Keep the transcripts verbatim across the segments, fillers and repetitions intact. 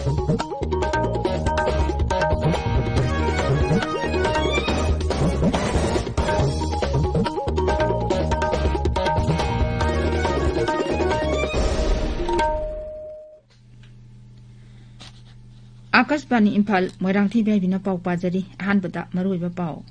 ꯑꯥꯀꯥꯁꯕꯥꯅꯤ ꯏꯝꯐꯥꯜ, ꯃꯣꯏꯔꯥꯡꯊꯦꯝ ꯏꯕꯦꯝꯍꯩꯕꯤꯅ ꯄꯥꯎ ꯄꯥꯖꯔꯤ꯫ ꯑꯍꯥꯟꯕꯗ ꯃꯔꯨꯑꯣꯏꯕ ꯄꯥꯎ꯫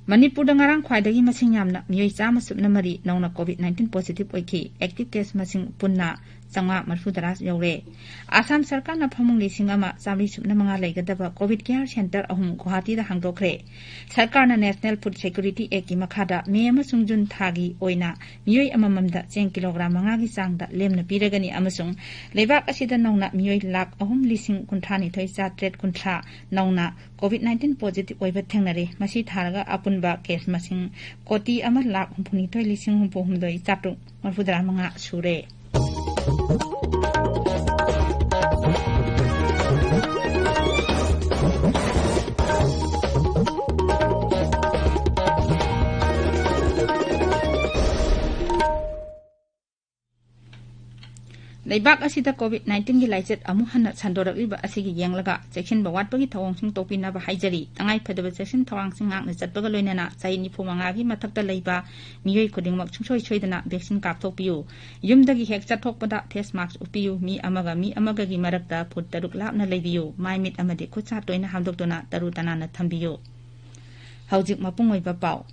ꯃꯅꯤꯄꯨꯔꯗ ꯉꯔꯥꯡ ꯈ꯭ꯋꯥꯏꯗꯒꯤ ꯃꯁꯤꯡ ꯌꯥꯝꯅ ꯃꯤꯑꯣꯏ ꯆꯥꯝꯃ ꯁꯨꯞꯅ ꯃꯔꯤ ꯅꯧꯅ COVID nineteen positive ꯑꯣꯏꯈꯤ꯫ Active case ꯃꯁꯤꯡ ꯄꯨꯟꯅ ꯆꯥꯝꯃꯉꯥ ꯃꯔꯤꯐꯨꯇꯔꯥ ꯌꯧꯔꯦ꯫ ꯑꯁꯥꯝ ꯁꯔꯀꯥꯔꯅ ꯐꯃꯨꯡ ꯂꯤꯁꯤꯡ ꯑꯃ ꯆꯥꯝꯃꯔꯤ ꯁꯨꯞꯅ ꯃꯉꯥ ꯂꯩꯒꯗꯕ COVID care center ꯑꯍꯨꯝ ꯒꯨꯋꯥꯍꯥꯇꯤꯗ ꯍꯥꯡꯗꯣꯛꯈ꯭ꯔꯦ꯫ ꯁꯔꯀꯥꯔꯅ National Food Security Actꯀꯤ ꯃꯈꯥꯗ ꯃꯦ ꯑꯃꯁꯨꯡ ꯖꯨꯟ ꯊꯥꯒꯤ ꯑꯣꯏꯅ ꯃꯤꯑꯣꯏ ꯑꯃꯃꯝꯗ ꯆꯦꯡ ꯀꯤꯂꯣꯒ꯭ꯔꯥꯝ ꯃꯉꯥꯒꯤ ꯆꯥꯡꯗ ꯂꯦꯝꯅ ꯄꯤꯔꯒꯅꯤ ꯑꯃꯁꯨꯡ ꯂꯩꯕꯥꯛ ꯑꯁꯤꯗ ꯅꯧꯅ ꯃꯤꯑꯣꯏ ꯂꯥꯈ ꯑꯍꯨꯝ ꯂꯤꯁꯤꯡ ꯀꯨꯟꯊ꯭ꯔꯥꯅꯤꯊꯣꯏ ꯆꯥꯇ꯭ꯔꯦꯠ ꯀꯨꯟꯊ꯭ꯔꯥ ꯅꯧꯅ COVID nineteen positive ꯑꯣꯏꯕ ꯊꯦꯡꯅꯔꯦ꯫ ꯃꯁꯤ ꯊꯥꯔꯒ ꯑꯄꯨꯟꯕ case ꯃꯁꯤꯡ ꯀꯣꯇꯤ ꯑꯃ ꯂꯥꯈ ꯍꯨꯝꯐꯨꯅꯤꯊꯣꯏ ꯂꯤꯁꯤꯡ ꯍꯨꯝꯐꯨꯍꯨꯝꯗꯣꯏ ꯆꯥꯇ꯭ꯔꯨꯛ ꯃꯔꯤꯐꯨꯇꯔꯥ ꯃꯉꯥ ꯁꯨꯔꯦ꯫ ꯂꯩꯕꯥꯛ ꯑꯁꯤꯗ COVID nineteenꯒꯤ ꯂꯥꯏꯆꯠ ꯑꯃꯨꯛ ꯍꯟꯅ ꯁꯟꯗꯣꯔꯛꯂꯤꯕ ꯑꯁꯤꯒꯤ ꯌꯦꯡꯂꯒ ꯆꯦꯛꯁꯤꯟꯕ ꯋꯥꯠꯄꯒꯤ ꯊꯧꯑꯣꯡꯁꯤꯡ ꯇꯧꯕꯤꯅꯕ ꯍꯥꯏꯖꯔꯤ꯫ ꯇꯉꯥꯏꯐꯗꯕ ꯆꯦꯛꯁꯤꯟ ꯊꯧꯔꯥꯡꯁꯤꯡ ꯉꯥꯛꯅ ꯆꯠꯄꯒ ꯂꯣꯏꯅꯅ ꯆꯍꯤ ꯅꯤꯐꯨ ꯃꯉꯥꯒꯤ ꯃꯊꯛꯇ ꯂꯩꯕ ꯃꯤꯑꯣꯏ ꯈꯨꯗꯤꯡꯃꯛ ꯁꯨꯡꯁꯣꯏ ꯁꯣꯏꯗꯅ vaccine ꯀꯥꯞꯊꯣꯛꯄꯤꯌꯨ꯫ ꯌꯨꯝꯗꯒꯤ ꯍꯦꯛ ꯆꯠꯊꯣꯛꯄꯗ face mask ꯎꯞꯄꯤꯌꯨ꯫ ꯃꯤ ꯑꯃꯒ ꯃꯤ ꯑꯃꯒꯒꯤ ꯃꯔꯛꯇ foot ꯇꯔꯨꯛ ꯂꯥꯞꯅ ꯂꯩꯕꯤꯌꯨ꯫ ꯃꯥꯏ ꯃꯤꯠ ꯑꯃꯗꯤ ꯈꯨꯠ ꯁꯥ ꯇꯣꯏꯅ ꯍꯥꯝꯗꯣꯛꯇꯨꯅ ꯇꯔꯨ ꯇꯅꯥꯟꯅ ꯊꯝꯕꯤꯌꯨ꯫ ꯍꯧꯖꯤꯛ ꯃꯄꯨꯡ ꯑꯣꯏꯕ ꯄꯥꯎ꯫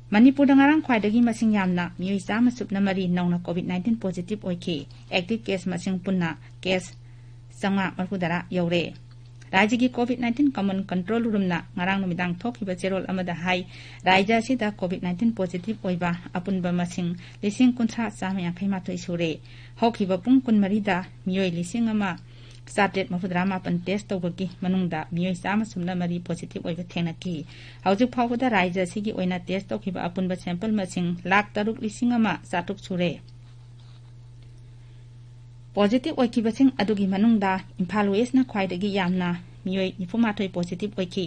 ꯃꯅꯤꯄꯨꯔꯗ ꯉꯔꯥꯡ ꯈ꯭ꯋꯥꯏꯗꯒꯤ ꯃꯁꯤꯡ ꯌꯥꯝꯅ ꯃꯤꯑꯣꯏ ꯆꯥꯝꯃ ꯁꯨꯞꯅ ꯃꯔꯤ ꯅꯧꯅ COVID nineteen positive ꯑꯣꯏꯈꯤ꯫ Active case ꯃꯁꯤꯡ ꯄꯨꯟꯅ case ꯆꯥꯝꯃꯉꯥ ꯃꯔꯤꯐꯨꯇꯔꯥ ꯌꯧꯔꯦ꯫ ꯔꯥꯖ꯭ꯌꯒꯤ COVID nineteen common control roomꯅ ꯉꯔꯥꯡ ꯅꯨꯃꯤꯗꯥꯡ ꯊꯣꯛꯈꯤꯕ ꯆꯦꯔꯣꯜ ꯑꯃꯗ ꯍꯥꯏ, ꯔꯥꯖ꯭ꯌ ꯑꯁꯤꯗ COVID nineteen positive ꯑꯣꯏꯕ ꯑꯄꯨꯟꯕ ꯃꯁꯤꯡ ꯂꯤꯁꯤꯡ ꯀꯨꯟꯊ꯭ꯔꯥ ꯆꯥꯝꯃ ꯌꯥꯡꯈꯩ ꯃꯥꯊꯣꯏ ꯁꯨꯔꯦ꯫ ꯍꯧꯈꯤꯕ ꯄꯨꯡ ꯀꯨꯟꯃꯔꯤꯗ ꯃꯤꯑꯣꯏ ꯂꯤꯁꯤꯡ ꯑꯃ ꯆꯥꯇ꯭ꯔꯦꯠ ꯃꯔꯤꯐꯨꯇꯔꯥ ꯃꯥꯄꯟ test ꯇꯧꯕꯒꯤ ꯃꯅꯨꯡꯗ ꯃꯤꯑꯣꯏ ꯆꯥꯝꯃ ꯁꯨꯞꯅ ꯃꯔꯤ positive ꯑꯣꯏꯕ ꯊꯦꯡꯅꯈꯤ꯫ ꯍꯧꯖꯤꯛ ꯐꯥꯎꯕꯗ ꯔꯥꯖ꯭ꯌ ꯑꯁꯤꯒꯤ ꯑꯣꯏꯅ test ꯇꯧꯈꯤꯕ ꯑꯄꯨꯟꯕ sample ꯃꯁꯤꯡ ꯂꯥꯈ ꯇꯔꯨꯛ ꯂꯤꯁꯤꯡ ꯑꯃ ꯆꯥꯇ꯭ꯔꯨꯛ ꯁꯨꯔꯦ꯫ Positive ꯑꯣꯏꯈꯤꯕꯁꯤꯡ ꯑꯗꯨꯒꯤ ꯃꯅꯨꯡꯗ ꯏꯝꯐꯥꯜ Westꯅ ꯈ꯭ꯋꯥꯏꯗꯒꯤ ꯌꯥꯝꯅ ꯃꯤꯑꯣꯏ ꯅꯤꯐꯨ ꯃꯥꯊꯣꯏ positive ꯑꯣꯏꯈꯤ꯫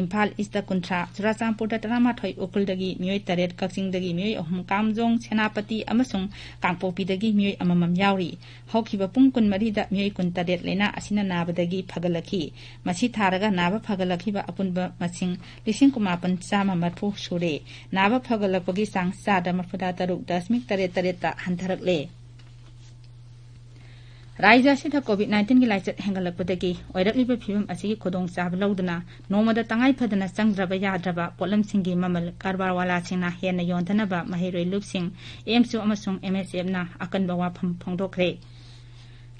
ꯏꯝꯐꯥꯜ ꯏꯁꯇ ꯀꯨꯟꯊ꯭ꯔꯥ, ꯆꯨꯔꯥꯆꯥꯟꯄꯨꯔꯗ ꯇꯔꯥꯃꯥꯊꯣꯏ, ꯎꯈ꯭ꯔꯨꯜꯗꯒꯤ ꯃꯤꯑꯣꯏ ꯇꯔꯦꯠ, ꯀꯛꯆꯤꯡꯗꯒꯤ ꯃꯤꯑꯣꯏ ꯑꯍꯨꯝ, ꯀꯥꯝꯖꯣꯡ, ꯁꯦꯅꯥꯄꯇꯤ ꯑꯃꯁꯨꯡ ꯀꯥꯡꯄꯣꯛꯄꯤꯗꯒꯤ ꯃꯤꯑꯣꯏ ꯑꯃꯃꯝ ꯌꯥꯎꯔꯤ꯫ ꯍꯧꯈꯤꯕ ꯄꯨꯡ ꯀꯨꯟꯃꯔꯤꯗ ꯃꯤꯑꯣꯏ ꯀꯨꯟꯇꯔꯦꯠ ꯂꯥꯏꯅꯥ ꯑꯁꯤꯅ ꯅꯥꯕꯗꯒꯤ ꯐꯒꯠꯂꯛꯈꯤ꯫ ꯃꯁꯤ ꯊꯥꯔꯒ ꯅꯥꯕ ꯐꯒꯠꯂꯛꯈꯤꯕ ꯑꯄꯨꯟꯕ ꯃꯁꯤꯡ ꯂꯤꯁꯤꯡ ꯀꯨꯟꯃꯥꯄꯟ ꯆꯥꯝꯃ ꯃꯔꯤꯐꯨ ꯁꯨꯔꯦ꯫ ꯅꯥꯕ ꯐꯒꯠꯂꯛꯄꯒꯤ ꯆꯥꯡ ꯆꯥꯗ ꯃꯔꯤꯐꯨꯇꯔꯨꯛ ꯗꯁꯃꯤꯛ ꯇꯔꯦꯠ ꯇꯔꯦꯠꯇ ꯍꯟꯊꯔꯛꯂꯦ꯫ ꯔꯥꯖ꯭ꯌ ꯑꯁꯤꯗ COVID nineteen ꯒꯤ ꯂꯥꯏꯆꯠ ꯍꯦꯟꯒꯠꯂꯛꯄꯗꯒꯤ ꯑꯣꯏꯔꯛꯂꯤꯕ ꯐꯤꯕꯝ ꯑꯁꯤꯒꯤ ꯈꯨꯗꯣꯡꯆꯥꯕ ꯂꯧꯗꯨꯅ ꯅꯣꯡꯃꯗ ꯇꯉꯥꯏ ꯐꯗꯅ ꯆꯪꯗ꯭ꯔꯕ ꯌꯥꯗ꯭ꯔꯕ ꯄꯣꯠꯂꯝꯁꯤꯡꯒꯤ ꯃꯃꯜ ꯀꯔꯕꯥꯔ ꯋꯥꯂꯥꯁꯤꯡꯅ ꯍꯦꯟꯅ ꯌꯣꯟꯗꯅꯕ ꯃꯍꯩꯔꯣꯏ ꯂꯨꯞꯁꯤꯡ, AMSU ꯑꯃꯁꯨꯡ MSFꯅ ꯑꯀꯟꯕ ꯋꯥꯐꯝ ꯐꯣꯡꯗꯣꯛꯈ꯭ꯔꯦ꯫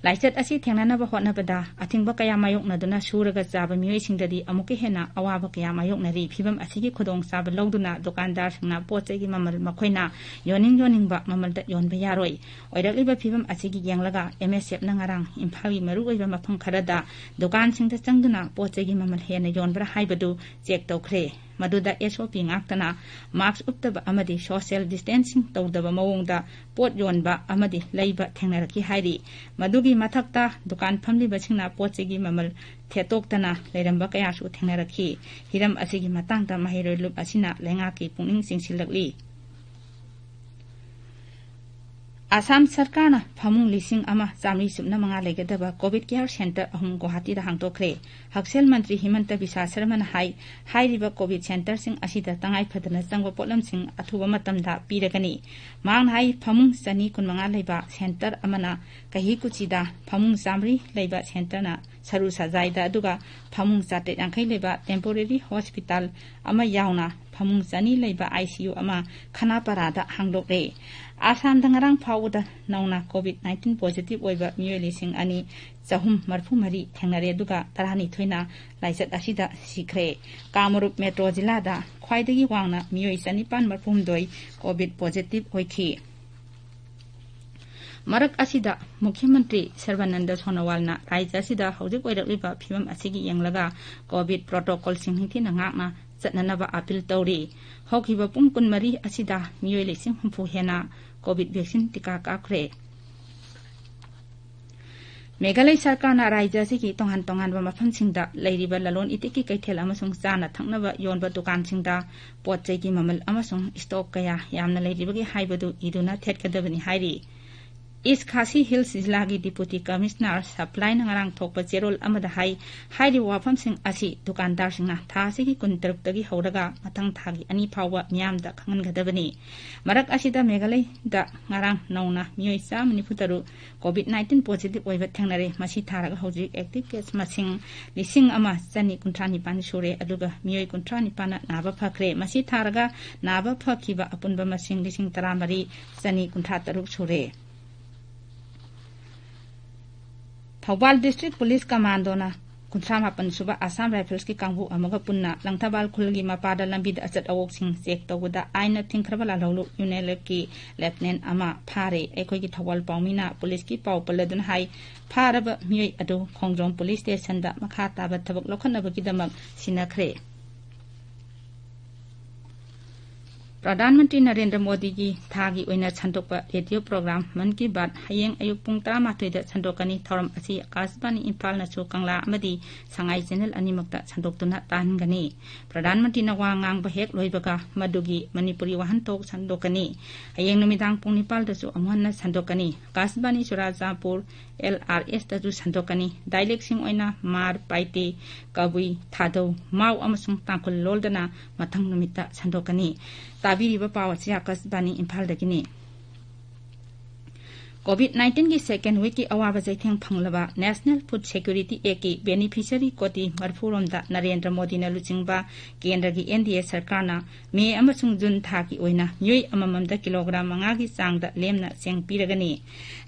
ꯂꯥꯏꯆꯠ ꯑꯁꯤ ꯊꯦꯡꯅꯅꯕ ꯍꯣꯠꯅꯕꯗ ꯑꯊꯤꯡꯕ ꯀꯌꯥ ꯃꯥꯌꯣꯛꯅꯗꯨꯅ ꯁꯨꯔꯒ ꯆꯥꯕ ꯃꯤꯑꯣꯏꯁꯤꯡꯗꯗꯤ ꯑꯃꯨꯛꯀ ꯍꯦꯟꯅ ꯑꯋꯥꯕ ꯀꯌꯥ ꯃꯥꯌꯣꯛꯅꯔꯤ꯫ ꯐꯤꯕꯝ ꯑꯁꯤꯒꯤ ꯈꯨꯗꯣꯡꯆꯥꯕ ꯂꯧꯗꯨꯅ ꯗꯨꯀꯥꯟꯗꯥꯔꯁꯤꯡꯅ ꯄꯣꯠ ꯆꯩꯒꯤ ꯃꯃꯜ ꯃꯈꯣꯏꯅ ꯌꯣꯟꯅꯤꯡ ꯌꯣꯟꯅꯤꯡꯕ ꯃꯃꯜꯗ ꯌꯣꯟꯕ ꯌꯥꯔꯣꯏ꯫ ꯑꯣꯏꯔꯛꯂꯤꯕ ꯐꯤꯕꯝ ꯑꯁꯤꯒꯤ ꯌꯦꯡꯂꯒ MSFꯅ ꯉꯔꯥꯡ ꯏꯝꯐꯥꯜꯒꯤ ꯃꯔꯨꯑꯣꯏꯕ ꯃꯐꯝ ꯈꯔꯗ ꯗꯨꯀꯥꯟꯁꯤꯡꯗ ꯆꯪꯗꯨꯅ ꯄꯣꯠ ꯆꯩꯒꯤ ꯃꯃꯜ ꯍꯦꯟꯅ ꯌꯣꯟꯕ꯭ꯔꯥ ꯍꯥꯏꯕꯗꯨ check ꯇꯧꯈ꯭ꯔꯦ꯫ ꯃꯗꯨꯗ SOP ꯉꯥꯛꯇꯅ mask ꯎꯞꯇꯕ ꯑꯃꯗꯤ social distancing ꯇꯧꯗꯕ ꯃꯑꯣꯡꯗ ꯄꯣꯠ ꯌꯣꯟꯕ ꯑꯃꯗꯤ ꯂꯩꯕ ꯊꯦꯡꯅꯔꯛꯈꯤ ꯍꯥꯏꯔꯤ꯫ ꯃꯗꯨꯒꯤ ꯃꯊꯛꯇ ꯗꯨꯀꯥꯟ ꯐꯝꯂꯤꯕꯁꯤꯡꯅ ꯄꯣꯠ ꯆꯩꯒꯤ ꯃꯃꯜ ꯊꯦꯠꯇꯣꯛꯇꯅ ꯂꯩꯔꯝꯕ ꯀꯌꯥꯁꯨ ꯊꯦꯡꯅꯔꯛꯈꯤ꯫ ꯍꯤꯔꯝ ꯑꯁꯤꯒꯤ ꯃꯇꯥꯡꯗ ꯃꯍꯩꯔꯣꯏ ꯂꯨꯞ ꯑꯁꯤꯅ ꯂꯩꯉꯥꯛꯀꯤ ꯄꯨꯛꯅꯤꯡ ꯆꯤꯡꯁꯤꯜꯂꯛꯂꯤ꯫ ꯑꯁꯥꯝ ꯁꯔꯀꯥꯔꯅ ꯐꯃꯨꯡ ꯂꯤꯁꯤꯡ ꯑꯃ ꯆꯥꯃꯔꯤ ꯁꯨꯞꯅ ꯃꯉꯥ ꯂꯩꯒꯗꯕ COVID care center ꯑꯍꯨꯝ ꯒꯨꯋꯥꯍꯥꯇꯤꯗ ꯍꯥꯡꯗꯣꯛꯈ꯭ꯔꯦ꯫ ꯍꯛꯁꯦꯜ ꯃꯟꯇ꯭ꯔꯤ ꯍꯤꯃꯟꯇ ꯕꯤꯁ꯭ꯋꯥ ꯁꯔꯃꯅ ꯍꯥꯏ, ꯍꯥꯏꯔꯤꯕ COVID centerꯁꯤꯡ ꯑꯁꯤꯗ ꯇꯉꯥꯏ ꯐꯗꯅ ꯆꯪꯕ ꯄꯣꯠꯂꯝꯁꯤꯡ ꯑꯊꯨꯕ ꯃꯇꯝꯗ ꯄꯤꯔꯒꯅꯤ꯫ ꯃꯍꯥꯛꯅ ꯍꯥꯏ, ꯐꯃꯨꯡ ꯆꯅꯤ ꯀꯨꯟꯃꯉꯥ ꯂꯩꯕ center ꯑꯃꯅ ꯀꯍꯤꯀꯨꯆꯤꯗ, ꯐꯃꯨꯡ ꯆꯥꯃꯔꯤ ꯂꯩꯕ centerꯅ ꯁꯔꯨ ꯁꯖꯥꯏꯗ, ꯑꯗꯨꯒ ꯐꯃꯨꯡ ꯆꯥꯇ꯭ꯔꯦꯠ ꯌꯥꯡꯈꯩ ꯂꯩꯕ temporary hospital ꯑꯃ ꯌꯥꯎꯅ ꯐꯃꯨꯡ ꯆꯅꯤ ꯂꯩꯕ ICU ꯑꯃ ꯈꯅꯥꯄꯥꯔꯥꯗ ꯍꯥꯡꯗꯣꯛꯂꯦ꯫ ꯑꯁꯥꯝꯗ ꯉꯔꯥꯡ ꯐꯥꯎꯕꯗ ꯅꯧꯅ COVID nineteen positive ꯑꯣꯏꯕ ꯃꯤꯑꯣꯏ ꯂꯤꯁꯤꯡ ꯑꯅꯤ ꯆꯍꯨꯝ ꯃꯔꯤꯐꯨ ꯃꯔꯤ ꯊꯦꯡꯅꯔꯦ, ꯑꯗꯨꯒ ꯇꯔꯥꯅꯤꯊꯣꯏꯅ ꯂꯥꯏꯆꯠ ꯑꯁꯤꯗ ꯁꯤꯈ꯭ꯔꯦ꯫ ꯀꯥꯃꯔꯨꯞ ꯃꯦꯇ꯭ꯔꯣ ꯖꯤꯂꯥꯗ ꯈ꯭ꯋꯥꯏꯗꯒꯤ ꯋꯥꯡꯅ ꯃꯤꯑꯣꯏ ꯆꯅꯤꯄꯥꯟ ꯃꯔꯤꯐꯨꯍꯨꯝꯗꯣꯏ COVID positive ꯑꯣꯏꯈꯤ꯫ ꯃꯔꯛ ꯑꯁꯤꯗ ꯃꯨꯈ꯭ꯌ ꯃꯟꯇ꯭ꯔꯤ ꯁꯔꯕꯥꯅꯟꯗ ꯁꯣꯅꯣꯋꯥꯜꯅ ꯔꯥꯖ꯭ꯌ ꯑꯁꯤꯗ ꯍꯧꯖꯤꯛ ꯑꯣꯏꯔꯛꯂꯤꯕ ꯐꯤꯕꯝ ꯑꯁꯤꯒꯤ ꯌꯦꯡꯂꯒ COVID protocolꯁꯤꯡ ꯅꯤꯡꯊꯤꯅ ꯉꯥꯛꯅ ꯆꯠꯅꯅꯕ appeal ꯇꯧꯔꯤ꯫ ꯍꯧꯈꯤꯕ ꯄꯨꯡ ꯀꯨꯟꯃꯔꯤ ꯑꯁꯤꯗ ꯃꯤꯑꯣꯏ ꯂꯤꯁꯤꯡ ꯍꯨꯝꯐꯨ ꯍꯦꯟꯅ COVID vaccine ꯇꯤꯀꯥ ꯀꯥꯞꯈ꯭ꯔꯦ꯫ ꯃꯦꯘꯥꯂꯌ ꯁꯔꯀꯥꯔꯅ ꯔꯥꯖ꯭ꯌ ꯑꯁꯤꯒꯤ ꯇꯣꯉꯥꯟ ꯇꯣꯉꯥꯟꯕ ꯃꯐꯝꯁꯤꯡꯗ ꯂꯩꯔꯤꯕ ꯂꯂꯣꯟ ꯏꯇꯤꯛꯀꯤ ꯀꯩꯊꯦꯜ ꯑꯃꯁꯨꯡ ꯆꯥꯅ ꯊꯛꯅꯕ ꯌꯣꯟꯕ ꯗꯨꯀꯥꯟꯁꯤꯡꯗ ꯄꯣꯠ ꯆꯩꯒꯤ ꯃꯃꯜ ꯑꯃꯁꯨꯡ ꯁ꯭ꯇꯣꯛ ꯀꯌꯥ ꯌꯥꯝꯅ ꯂꯩꯔꯤꯕꯒꯦ ꯍꯥꯏꯕꯗꯨ ꯏꯗꯨꯅ ꯊꯦꯠꯀꯗꯕꯅꯤ ꯍꯥꯏꯔꯤ꯫ ꯏꯁ ꯈꯥꯁꯤ ꯍꯤꯜꯁ ꯖꯤꯂꯥꯒꯤ ꯗꯤꯄꯨꯇꯤ ꯀꯃꯤꯁꯅꯔ ꯁꯄ꯭ꯂꯥꯏꯅ ꯉꯔꯥꯡ ꯊꯣꯛꯄ ꯆꯦꯔꯣꯜ ꯑꯃꯗ ꯍꯥꯏ, ꯍꯥꯏꯔꯤꯕ ꯋꯥꯐꯝꯁꯤꯡ ꯑꯁꯤ ꯗꯨꯀꯥꯟꯗꯥꯔꯁꯤꯡꯅ ꯊꯥ ꯑꯁꯤꯒꯤ ꯀꯨꯟꯇꯔꯨꯛꯇꯒꯤ ꯍꯧꯔꯒ ꯃꯊꯪ ꯊꯥꯒꯤ ꯑꯅꯤ ꯐꯥꯎꯕ ꯃꯤꯌꯥꯝꯗ ꯈꯪꯍꯟꯒꯗꯕꯅꯤ꯫ ꯃꯔꯛ ꯑꯁꯤꯗ ꯃꯦꯘꯥꯂꯌꯗ ꯉꯔꯥꯡ ꯅꯧꯅ ꯃꯤꯑꯣꯏ ꯆꯥꯝꯃ ꯅꯤꯐꯨ ꯇꯔꯨꯛ COVID nineteen positive ꯑꯣꯏꯕ ꯊꯦꯡꯅꯔꯦ꯫ ꯃꯁꯤ ꯊꯥꯔꯒ ꯍꯧꯖꯤꯛ active case ꯃꯁꯤꯡ ꯂꯤꯁꯤꯡ ꯑꯃ ꯆꯅꯤ ꯀꯨꯟꯊ꯭ꯔꯥ ꯅꯤꯄꯥꯟ ꯁꯨꯔꯦ, ꯑꯗꯨꯒ ꯃꯤꯑꯣꯏ ꯀꯨꯟꯊ꯭ꯔꯥ ꯅꯤꯄꯥꯟꯅ ꯅꯥꯕ ꯐꯈ꯭ꯔꯦ꯫ ꯃꯁꯤ ꯊꯥꯔꯒ ꯅꯥꯕ ꯐꯈꯤꯕ ꯑꯄꯨꯟꯕ ꯃꯁꯤꯡ ꯂꯤꯁꯤꯡ ꯇꯔꯥꯃꯔꯤ ꯆꯅꯤ ꯀꯨꯟꯊ꯭ꯔꯥ ꯇꯔꯨꯛ ꯁꯨꯔꯦ꯫ ꯊꯧꯕꯥꯜ District Police Commando ꯅ ꯀꯨꯟꯊ꯭ꯔꯥ ꯃꯥꯄꯟ ꯁꯨꯕ Assam Rifles ꯀꯤ ꯀꯥꯡꯕꯨ ꯑꯃꯒ ꯄꯨꯟꯅ ꯂꯪꯊꯕꯥꯜ ꯈꯨꯜꯒꯤ ꯃꯄꯥꯗ ꯂꯝꯕꯤꯗ ꯑꯆꯠ ꯑꯋꯣꯛꯁꯤꯡ check ꯇꯧꯕꯗ ꯑꯥꯏꯟꯅ ꯊꯤꯡꯈ꯭ꯔꯕ ꯂꯥꯜꯍꯧꯂꯨꯞ UNLF ꯀꯤ Lieutenant ꯑꯃ ꯐꯥꯔꯦ꯫ ꯑꯩꯈꯣꯏꯒꯤ ꯊꯧꯕꯥꯜ ꯄꯥꯎꯃꯤꯅ ꯄꯨꯂꯤꯁꯀꯤ ꯄꯥꯎ ꯄꯜꯂꯗꯨꯅ ꯍꯥꯏ, ꯐꯥꯔꯕ ꯃꯤꯑꯣꯏ ꯑꯗꯨ ꯈꯣꯡꯖꯣꯝ Police Station ꯗ ꯃꯈꯥ ꯇꯥꯕ ꯊꯕꯛ ꯂꯧꯈꯠꯅꯕꯒꯤꯗꯃꯛ ꯁꯤꯟꯅꯈ꯭ꯔꯦ꯫ ꯄ꯭ꯔꯙꯥꯟ ꯃꯟꯇ꯭ꯔꯤ ꯅꯔꯦꯟꯗ꯭ꯔ ꯃꯣꯗꯤꯒꯤ ꯊꯥꯒꯤ ꯑꯣꯏꯅ ꯁꯟꯗꯣꯛꯄ radio program ꯃꯟ ꯀꯤ ꯕꯥꯠ ꯍꯌꯦꯡ ꯑꯌꯨꯛ ꯄꯨꯡ ꯇꯔꯥꯃꯥꯊꯣꯏꯗ ꯁꯟꯗꯣꯛꯀꯅꯤ꯫ ꯊꯧꯔꯝ ꯑꯁꯤ ꯑꯀꯥꯁꯕꯥꯅꯤ ꯏꯝꯐꯥꯜꯅꯁꯨ ꯀꯪꯂꯥ ꯑꯃꯗꯤ ꯁꯉꯥꯏ channel ꯑꯅꯤꯃꯛꯇ ꯁꯟꯗꯣꯛꯇꯨꯅ ꯇꯥꯍꯟꯒꯅꯤ꯫ ꯄ꯭ꯔꯙꯥꯟ ꯃꯟꯇ꯭ꯔꯤꯅ ꯋꯥ ꯉꯥꯡꯕ ꯍꯦꯛ ꯂꯣꯏꯕꯒ ꯃꯗꯨꯒꯤ ꯃꯅꯤꯄꯨꯔꯤ ꯋꯥꯍꯟꯊꯣꯛ ꯁꯟꯗꯣꯛꯀꯅꯤ꯫ ꯍꯌꯦꯡ ꯅꯨꯃꯤꯗꯥꯡ ꯄꯨꯡ ꯅꯤꯄꯥꯜꯗꯁꯨ ꯑꯃꯨꯛ ꯍꯟꯅ ꯁꯟꯗꯣꯛꯀꯅꯤ꯫ ꯑꯀꯥꯁꯕꯥꯅꯤ ꯆꯨꯔꯥꯆꯥꯟꯄꯨꯔ, LRS ꯇꯁꯨ ꯁꯟꯗꯣꯛꯀꯅꯤ꯫ Dialect ꯁꯤꯡ ꯑꯣꯏꯅ ꯃꯥꯔ, ꯄꯥꯏꯇꯦ, ꯀꯕꯨꯏ, ꯊꯥꯗꯧ, ꯃꯥꯎ ꯑꯃꯁꯨꯡ ꯇꯥꯡꯈꯨꯜ ꯂꯣꯜꯗꯅ ꯃꯊꯪ ꯅꯨꯃꯤꯠꯇ ꯁꯟꯗꯣꯛꯀꯅꯤ꯫ ꯇꯥꯕꯤꯔꯤꯕ ꯄꯥꯎ ꯑꯁꯤ ꯑꯀꯥꯁꯕꯥꯅꯤ ꯏꯝꯐꯥꯜꯗꯒꯤꯅꯤ꯫ COVID nineteen ꯒꯤ second wave ꯀꯤ ꯑꯋꯥꯕ ꯆꯩꯊꯦꯡ ꯐꯪꯂꯕ National Food Security Act ꯀꯤ beneficiary ꯀꯣꯇꯤ ꯃꯔꯤꯐꯨ ꯔꯣꯝꯗ ꯅꯔꯦꯟꯗ꯭ꯔ ꯃꯣꯗꯤꯅ ꯂꯨꯆꯤꯡꯕ ꯀꯦꯟꯗ꯭ꯔꯒꯤ NDA ꯁꯔꯀꯥꯔꯅ ꯃꯦ ꯑꯃꯁꯨꯡ ꯖꯨꯟ ꯊꯥꯒꯤ ꯑꯣꯏꯅ ꯃꯤꯑꯣꯏ ꯑꯃꯃꯝꯗ ꯀꯤꯂꯣꯒ꯭ꯔꯥꯝ ꯃꯉꯥꯒꯤ ꯆꯥꯡꯗ ꯂꯦꯝꯅ ꯆꯦꯡ ꯄꯤꯔꯒꯅꯤ꯫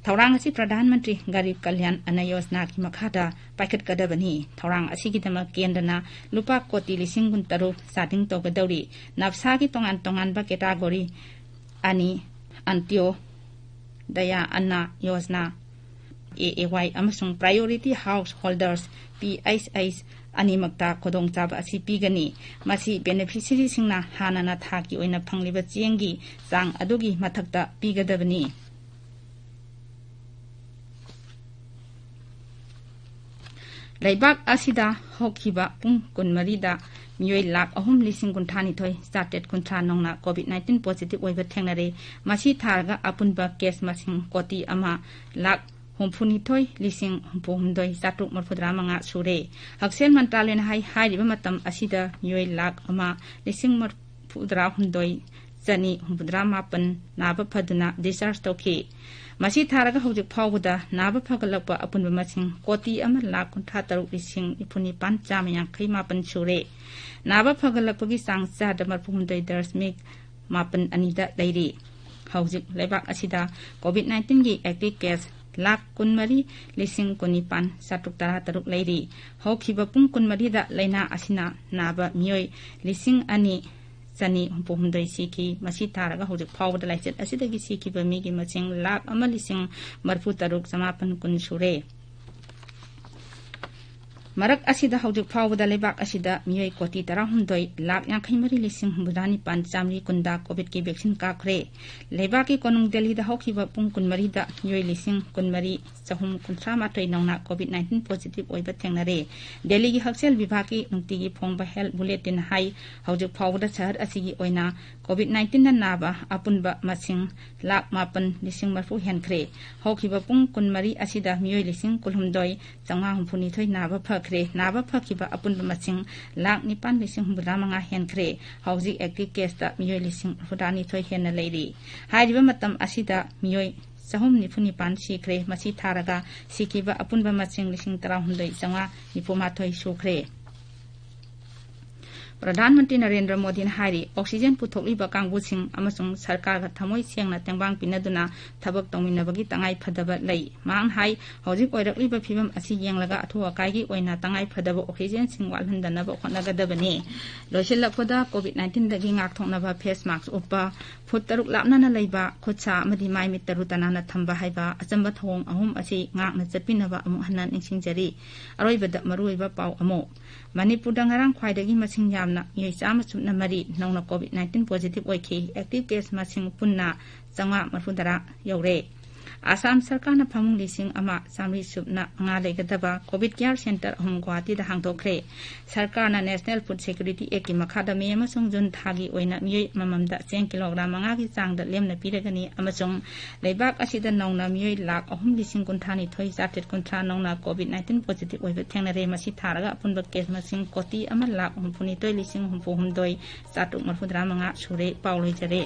ꯊꯧꯔꯥꯡ ꯑꯁꯤ ꯄ꯭ꯔꯙꯥꯟ ꯃꯟꯇ꯭ꯔꯤ ꯒꯔꯤꯕ ꯀꯜꯌꯥꯟ ꯑꯟꯅ ꯌꯣꯖꯅꯥꯒꯤ ꯃꯈꯥꯗ ꯄꯥꯏꯈꯠꯀꯗꯕꯅꯤ꯫ ꯊꯧꯔꯥꯡ ꯑꯁꯤꯒꯤꯗꯃꯛ ꯀꯦꯟꯗ꯭ꯔꯅ ꯂꯨꯄꯥ ꯀꯣꯇꯤ ꯂꯤꯁꯤꯡ ꯀꯨꯟꯇꯔꯨꯛ ꯆꯥꯗꯤꯡ ꯇꯧꯒꯗꯧꯔꯤ꯫ ꯅꯞꯁꯥꯒꯤ ꯇꯣꯉꯥꯟ ꯇꯣꯉꯥꯟꯕ category ꯑꯅꯤ, ꯑꯟꯇ꯭ꯌꯣꯗꯌꯥ ꯑꯟꯅ ꯌꯣꯖꯅꯥ, AAY, ꯑꯃꯁꯨꯡ Priority Householders, PHH, ꯑꯅꯤꯃꯛꯇ ꯈꯨꯗꯣꯡꯆꯥꯕ ꯑꯁꯤ ꯄꯤꯒꯅꯤ꯫ ꯃꯁꯤ beneficiary ꯁꯤꯡꯅ ꯍꯥꯟꯅꯅ ꯊꯥꯒꯤ ꯑꯣꯏꯅ ꯐꯪꯂꯤꯕ ꯆꯦꯡꯒꯤ ꯆꯥꯡ ꯑꯗꯨꯒꯤ ꯃꯊꯛꯇ ꯄꯤꯒꯗꯕꯅꯤ꯫ ꯂꯩꯕꯥꯛ ꯑꯁꯤꯗ ꯍꯧꯈꯤꯕ ꯄꯨꯡ ꯀꯨꯟꯃꯔꯤꯗ ꯃꯤꯑꯣꯏ ꯂꯥꯈ ꯑꯍꯨꯝ ꯂꯤꯁꯤꯡ ꯀꯨꯟꯊ꯭ꯔꯥ ꯅꯤꯊꯣꯏ ꯆꯥꯇ꯭ꯔꯦꯠ ꯀꯨꯟꯊ꯭ꯔꯥ ꯅꯧꯅ COVID nineteen positive ꯑꯣꯏꯕ ꯊꯦꯡꯅꯔꯦ꯫ ꯃꯁꯤ ꯊꯥꯔꯒ ꯑꯄꯨꯟꯕ ꯀꯦꯁ ꯃꯁꯤꯡ ꯀꯣꯇꯤ ꯑꯃ ꯂꯥꯈ ꯍꯨꯝꯐꯨꯅꯤꯊꯣꯏ ꯂꯤꯁꯤꯡ ꯍꯨꯝꯐꯨꯍꯨꯝꯗꯣꯏ ꯆꯥꯇ꯭ꯔꯨꯛ ꯃꯔꯤꯐꯨꯇꯔꯥ ꯃꯉꯥ ꯁꯨꯔꯦ꯫ ꯍꯛꯁꯦꯜ ꯃꯟꯇ꯭ꯔꯥꯂꯌꯅ ꯍꯥꯏ, ꯍꯥꯏꯔꯤꯕ ꯃꯇꯝ ꯑꯁꯤꯗ ꯃꯤꯑꯣꯏ ꯂꯥꯈ ꯑꯃ ꯂꯤꯁꯤꯡ ꯃꯔꯤꯐꯨꯇꯔꯥ ꯍꯨꯝꯗꯣꯏ ꯆꯅꯤ ꯍꯨꯝꯐꯨꯇꯔꯥ ꯃꯥꯄꯟ ꯅꯥꯕ ꯐꯗꯨꯅ discharge ꯇꯧꯈꯤ꯫ ꯃꯁꯤ ꯊꯥꯔꯒ ꯍꯧꯖꯤꯛ ꯐꯥꯎꯕꯗ ꯅꯥꯕ ꯐꯒꯠꯂꯛꯄ ꯑꯄꯨꯟꯕ ꯃꯁꯤꯡ ꯀꯣꯇꯤ ꯑꯃ ꯂꯥꯈ ꯀꯨꯟꯊ꯭ꯔꯥ ꯇꯔꯨꯛ ꯂꯤꯁꯤꯡ ꯅꯤꯐꯨ ꯅꯤꯄꯥꯟ ꯆꯥꯝꯃ ꯌꯥꯡꯈꯩ ꯃꯥꯄꯟ ꯁꯨꯔꯦ꯫ ꯅꯥꯕ ꯐꯒꯠꯂꯛꯄꯒꯤ ꯆꯥꯡ ꯆꯥꯗ ꯃꯔꯤꯐꯨ ꯍꯨꯝꯗꯣꯏ ꯗꯁꯃꯤꯛ ꯃꯥꯄꯟ ꯑꯅꯤꯗ ꯂꯩꯔꯤ꯫ ꯍꯧꯖꯤꯛ ꯂꯩꯕꯥꯛ ꯑꯁꯤꯗ COVID nineteenꯒꯤ active case ꯂꯥꯈ ꯀꯨꯟꯃꯔꯤ ꯂꯤꯁꯤꯡ ꯀꯨꯟꯅꯤꯄꯥꯟ ꯆꯥꯇ꯭ꯔꯨꯛ ꯇꯔꯥ ꯇꯔꯨꯛ ꯂꯩꯔꯤ꯫ ꯍꯧꯈꯤꯕ ꯄꯨꯡ ꯀꯨꯟꯃꯔꯤꯗ ꯂꯩꯅꯥ ꯑꯁꯤꯅ ꯅꯥꯕ ꯃꯤꯑꯣꯏ ꯂꯤꯁꯤꯡ ꯑꯅꯤ ꯆꯅꯤ ꯍꯨꯝꯐꯨ ꯍꯨꯝꯗꯣꯏ ꯁꯤꯈꯤ꯫ ꯃꯁꯤ ꯊꯥꯔꯒ ꯍꯧꯖꯤꯛ ꯐꯥꯎꯕꯗ ꯂꯥꯏꯆꯠ ꯑꯁꯤꯗꯒꯤ ꯁꯤꯈꯤꯕ ꯃꯤꯒꯤ ꯃꯁꯤꯡ ꯂꯥꯈ ꯑꯃ ꯂꯤꯁꯤꯡ ꯃꯔꯤꯐꯨ ꯇꯔꯨꯛ ꯆꯃꯥꯄꯟ ꯀꯨꯟ ꯁꯨꯔꯦ꯫ ꯃꯔꯛ ꯑꯁꯤꯗ ꯍꯧꯖꯤꯛ ꯐꯥꯎꯕꯗ ꯂꯩꯕꯥꯛ ꯑꯁꯤꯗ ꯃꯤꯑꯣꯏ ꯀꯣꯇꯤ ꯇꯔꯥꯍꯨꯝꯗꯣꯏ ꯂꯥꯈ ꯌꯥꯡꯈꯩ ꯃꯔꯤ ꯂꯤꯁꯤꯡ ꯍꯨꯝꯐꯨꯇꯔꯥ ꯅꯤꯄꯥꯟ ꯆꯥꯃꯔꯤ ꯀꯨꯟꯗ COVIDꯀꯤ vaccine ꯀꯥꯞꯈ꯭ꯔꯦ꯫ ꯂꯩꯕꯥꯛꯀꯤ ꯀꯣꯅꯨꯡ ꯗꯦꯜꯂꯤꯗ ꯍꯧꯈꯤꯕ ꯄꯨꯡ ꯀꯨꯟꯃꯔꯤꯗ ꯃꯤꯑꯣꯏ ꯂꯤꯁꯤꯡ ꯀꯨꯟꯃꯔꯤ ꯆꯍꯨꯝ ꯀꯨꯟꯊ꯭ꯔꯥ ꯃꯥꯊꯣꯏ ꯅꯧꯅ COVID nineteen positive ꯑꯣꯏꯕ ꯊꯦꯡꯅꯔꯦ꯫ ꯗꯦꯜꯂꯤꯒꯤ ꯍꯛꯁꯦꯜ ꯕꯤꯚꯥꯒꯀꯤ ꯅꯨꯡꯇꯤꯒꯤ ꯐꯣꯡꯕ health bulletin ꯍꯥꯏ, ꯍꯧꯖꯤꯛ ꯐꯥꯎꯕꯗ ꯁꯍꯔ ꯑꯁꯤꯒꯤ ꯑꯣꯏꯅ COVID nineteenꯅ ꯅꯥꯕ ꯑꯄꯨꯟꯕ ꯃꯁꯤꯡ ꯂꯥꯈ ꯃꯥꯄꯟ ꯂꯤꯁꯤꯡ ꯃꯔꯤꯐꯨ ꯍꯦꯟꯈ꯭ꯔꯦ꯫ ꯍꯧꯈꯤꯕ ꯄꯨꯡ ꯀꯨꯟꯃꯔꯤ ꯑꯁꯤꯗ ꯃꯤꯑꯣꯏ ꯂꯤꯁꯤꯡ ꯀꯨꯟꯍꯨꯝꯗꯣꯏ ꯆꯥꯝꯃꯉꯥ ꯍꯨꯝꯐꯨꯅꯤꯊꯣꯏ ꯅꯥꯕ ꯐꯈ꯭ꯔꯦ꯫ ꯅꯥꯕ ꯐꯈꯤꯕ ꯑꯄꯨꯟꯕ ꯃꯁꯤꯡ ꯂꯥꯈ ꯅꯤꯄꯥꯟ ꯂꯤꯁꯤꯡ ꯍꯨꯝꯐꯨꯇꯔꯥ ꯃꯉꯥ ꯍꯦꯟꯈ꯭ꯔꯦ꯫ ꯍꯧꯖꯤꯛ active caseꯇ ꯃꯤꯑꯣꯏ ꯂꯤꯁꯤꯡ ꯍꯨꯝꯐꯨꯇꯔꯥꯅꯤꯊꯣꯏ ꯍꯦꯟꯅ ꯂꯩꯔꯤ꯫ ꯍꯥꯏꯔꯤꯕ ꯃꯇꯝ ꯑꯁꯤꯗ ꯃꯤꯑꯣꯏ ꯆꯍꯨꯝ ꯅꯤꯐꯨ ꯅꯤꯄꯥꯟ ꯁꯤꯈ꯭ꯔꯦ꯫ ꯃꯁꯤ ꯊꯥꯔꯒ ꯁꯤꯈꯤꯕ ꯑꯄꯨꯟꯕ ꯃꯁꯤꯡ ꯂꯤꯁꯤꯡ ꯇꯔꯥꯍꯨꯝꯗꯣꯏ ꯆꯥꯝꯃꯉꯥ ꯅꯤꯐꯨ ꯃꯥꯊꯣꯏ ꯁꯨꯈ꯭ꯔꯦ꯫ ꯄ꯭ꯔꯙꯥꯟ ꯃꯟꯇ꯭ꯔꯤ ꯅꯔꯦꯟꯗ꯭ꯔ ꯃꯣꯗꯤꯅ ꯍꯥꯏꯔꯤ, oxygen ꯄꯨꯊꯣꯛꯂꯤꯕ ꯀꯥꯡꯕꯨꯁꯤꯡ ꯑꯃꯁꯨꯡ ꯁꯔꯀꯥꯔꯒ ꯊꯃꯣꯏ ꯁꯦꯡꯅ ꯇꯦꯡꯕꯥꯡ ꯄꯤꯅꯗꯨꯅ ꯊꯕꯛ ꯇꯧꯃꯤꯟꯅꯕꯒꯤ ꯇꯉꯥꯏ ꯐꯗꯕ ꯂꯩ꯫ ꯃꯍꯥꯛꯅ ꯍꯥꯏ, ꯍꯧꯖꯤꯛ ꯑꯣꯏꯔꯛꯂꯤꯕ ꯐꯤꯕꯝ ꯑꯁꯤ ꯌꯦꯡꯂꯒ ꯑꯊꯨ ꯑꯀꯥꯏꯒꯤ ꯑꯣꯏꯅ ꯇꯉꯥꯏ ꯐꯗꯕ oxygenꯁꯤꯡ ꯋꯥꯠꯍꯟꯗꯅꯕ ꯍꯣꯠꯅꯒꯗꯕꯅꯤ꯫ ꯂꯣꯏꯁꯤꯜꯂꯛꯄꯗ, COVID nineteenꯗꯒꯤ ꯉꯥꯛꯊꯣꯛꯅꯕ face mask ꯎꯞꯄ, ꯐꯨꯠ ꯇꯔꯨꯛ ꯂꯥꯞꯅꯅ ꯂꯩꯕ, ꯈꯨꯠ ꯁꯥ ꯑꯃꯗꯤ ꯃꯥꯏ ꯃꯤꯠ ꯇꯔꯨ ꯇꯅꯥꯟꯅ ꯊꯝꯕ ꯍꯥꯏꯕ ꯑꯆꯝꯕ ꯊꯧꯑꯣꯡ ꯑꯍꯨꯝ ꯑꯁꯤ ꯉꯥꯛꯅ ꯆꯠꯄꯤꯅꯕ ꯑꯃꯨꯛ ꯍꯟꯅ ꯅꯤꯡꯁꯤꯡꯖꯔꯤ꯫ ꯑꯔꯣꯏꯕꯗ ꯃꯔꯨꯑꯣꯏꯕ ꯄꯥꯎ ꯑꯃꯨꯛ꯫ ꯃꯅꯤꯄꯨꯔꯗ ꯉꯔꯥꯡ ꯈ꯭ꯋꯥꯏꯗꯒꯤ ꯃꯁꯤꯡ ꯌꯥꯝꯅ ꯃꯤꯑꯣꯏ ꯆꯥꯝꯃ ꯁꯨꯞꯅ ꯃꯔꯤ ꯅꯧꯅ COVID nineteen positive ꯑꯣꯏꯈꯤ꯫ Active case ꯃꯁꯤꯡ ꯄꯨꯟꯅ ꯆꯥꯝꯃꯉꯥ ꯃꯔꯤꯐꯨꯇꯔꯥ ꯌꯧꯔꯦ꯫ ꯑꯁꯥꯝ ꯁꯔꯀꯥꯔꯅ ꯐꯃꯨꯡ ꯂꯤꯁꯤꯡ ꯑꯃ ꯆꯥꯃꯔꯤ ꯁꯨꯞꯅ ꯃꯉꯥ ꯂꯩꯒꯗꯕ ꯀꯣꯚꯤꯗ ꯀꯤꯌꯔ ꯁꯦꯟꯇꯔ ꯑꯍꯨꯝ ꯒꯨꯋꯥꯍꯥꯇꯤꯗ ꯍꯥꯡꯗꯣꯛꯈ꯭ꯔꯦ꯫ ꯁꯔꯀꯥꯔꯅ ꯅꯦꯁꯅꯦꯜ ꯐꯨꯗ ꯁꯦꯀ꯭ꯌꯨꯔꯤꯇꯤ ꯑꯦꯛꯀꯤ ꯃꯈꯥꯗ ꯃꯦ ꯑꯃꯁꯨꯡ ꯖꯨꯟ ꯊꯥꯒꯤ ꯑꯣꯏꯅ ꯃꯤꯑꯣꯏ ꯑꯃꯃꯝꯗ ꯆꯦꯡ ꯀꯤꯂꯣꯒ꯭ꯔꯥꯝ ꯃꯉꯥꯒꯤ ꯆꯥꯡꯗ ꯂꯦꯝꯅ ꯄꯤꯔꯒꯅꯤ ꯑꯃꯁꯨꯡ ꯂꯩꯕꯥꯛ ꯑꯁꯤꯗ ꯅꯧꯅ ꯃꯤꯑꯣꯏ ꯂꯥꯈ ꯑꯍꯨꯝ ꯂꯤꯁꯤꯡ ꯀꯨꯟꯊ꯭ꯔꯥ ꯅꯤꯊꯣꯏ ꯆꯥꯇ꯭ꯔꯦꯠ ꯀꯨꯟꯊ꯭ꯔꯥ ꯅꯧꯅ ꯀꯣꯚꯤꯗ ꯅꯥꯏꯟꯇꯤꯟ ꯄꯣꯖꯤꯇꯤꯚ ꯑꯣꯏꯕ ꯊꯦꯡꯅꯔꯦ꯫ ꯃꯁꯤ ꯊꯥꯔꯒ ꯑꯄꯨꯟꯕ ꯀꯦꯁ ꯃꯁꯤꯡ ꯀꯣꯇꯤ ꯑꯃ ꯂꯥꯈ ꯍꯨꯝꯐꯨ ꯅꯤꯊꯣꯏ ꯂꯤꯁꯤꯡ ꯍꯨꯝꯐꯨ ꯍꯨꯝꯗꯣꯏ ꯆꯥꯇ꯭ꯔꯨꯛ ꯃꯔꯤꯐꯨ ꯇꯔꯥ ꯃꯉꯥ ꯁꯨꯔꯦ꯫ ꯄꯥꯎ ꯂꯣꯏꯖꯔꯦ꯫